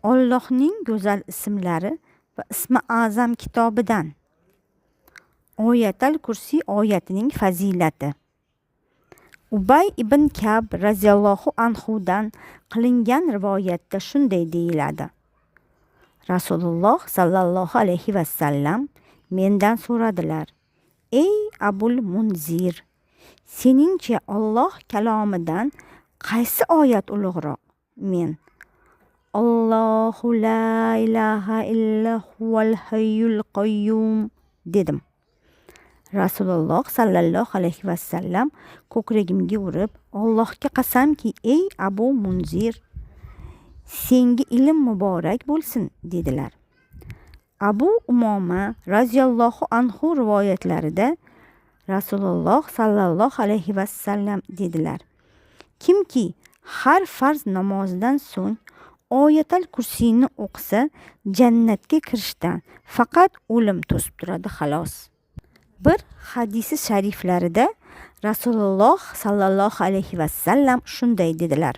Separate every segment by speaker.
Speaker 1: Allohning go'zal ismlari va ismi a'zam kitobidan. Oyatal Kursiy oyatining fazilati. Ubay ibn Kab roziyallohu anhudan qilingan rivoyatda shunday deyiladi: Rasululloh sallallohu alayhi vasallam mendan so'radilar: "Ey Abul Munzir, seningcha Olloh kalomidan qaysi oyat ulug'roq?" Men: "Allohu la ilaha illa huval hayyul qayyum", dedim. Rasululloh sallallohu alayhi vasallam ko'kragimga urib: "Allohga qasamki, ey Abu Munzir, senga ilm muborak bo'lsin", dedilar. Abu Umoma roziyallohu anhu rivoyatlarida Rasululloh sallallohu alayhi vasallam dedilar: "Kimki har farz namozidan so'ng Oyatal Kursiyni o'qisa, jannatga kirishdan faqat o'lim to'sib turadi, xolos." Bir hadisi shariflarida Rasululloh sallallohu alayhi vasallam shunday dedilar: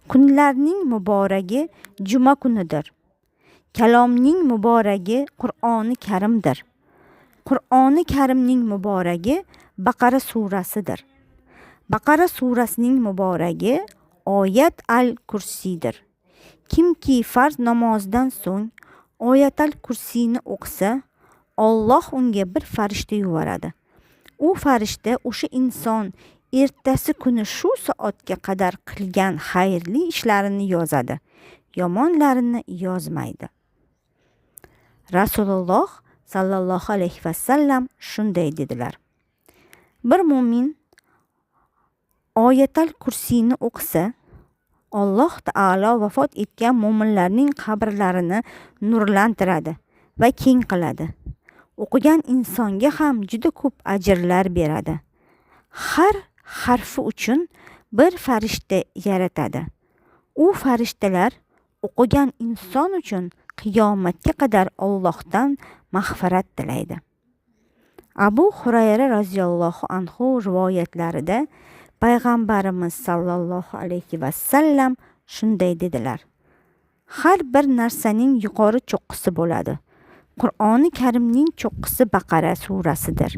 Speaker 1: "Kunlarning muboragi juma kunidir. Kalomning muboragi Qur'oni Karimdir. Qur'oni Karimning muboragi Baqara surasidir. Baqara surasining muboragi Oyat al Kursiydir. Kimki farz namozidan so'ng Oyatal Kursiyni o'qisa, Olloh unga bir farishta yuboradi. U farishta o'sha inson ertasi kuni shu soatga qadar qilgan xayrli ishlarini yozadi, yomonlarini yozmaydi." Rasululloh sallallohu alayhi vasallam shunday dedilar: "Bir mo'min Oyatal Kursiyni o'qisa, Alloh taolo vafot etgan mo'minlarning qabrlarini nurlantiradi va keng qiladi. O'qigan insonga ham juda ko'p ajrlar beradi. Har harfi uchun bir farishta yaratadi. U farishtalar o'qigan inson uchun qiyomatga qadar Ollohdan mag'firat tilaydi." Abu Hurayra roziyallohu anhu rivoyatlarida payg'ambarimiz sallallohu alayhi vasallam shunday dedilar: "Har bir narsaning yuqori cho'qqisi bo'ladi. Qur'oni Karimning cho'qqisi Baqara surasidir.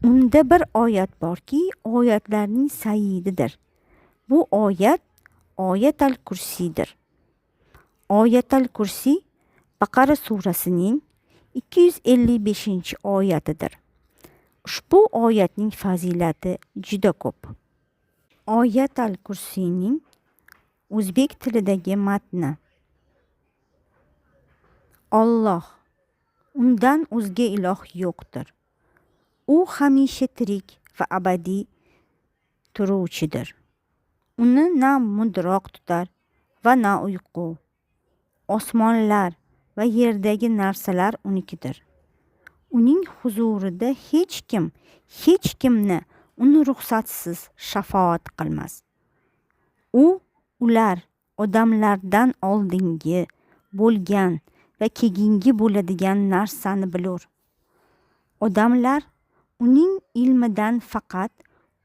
Speaker 1: Unda bir oyat borki, oyatlarning sayyididir. Bu oyat Oyatal Kursiydir. Oyatal Kursiy Baqara surasining 255-oyatidir. Ushbu oyatning fazilati juda ko'p." Oyatal Kursiyning o'zbek tilidagi matni. Olloh, undan o'zga iloh yo'qdir. U hamisha tirik va abadiy turuvchidir. Uni na mudroq tutar va na uyqu. Osmonlar va yerdagi narsalar unikidir. Uning huzurida hech kim hech kimni uni ruxsatisiz shafoat qilmas. U ular odamlardan oldingi bo'lgan va keyingi bo'ladigan narsani bilur. Odamlar uning ilmidan faqat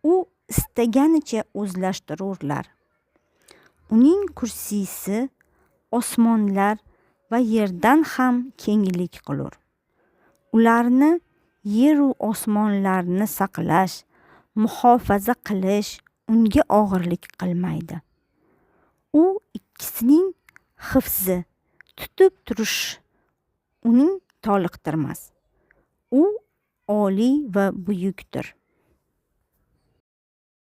Speaker 1: u istaganicha o'zlashtirurlar. Uning kursisi osmonlar va yerdan ham kenglik qilur. Ularni yeru osmonlarni saqlash, muhofaza qilish unga og'irlik qilmaydi. U ikkisining hifzi, tutib turish uning toliqtirmas. U oliy va buyukdir.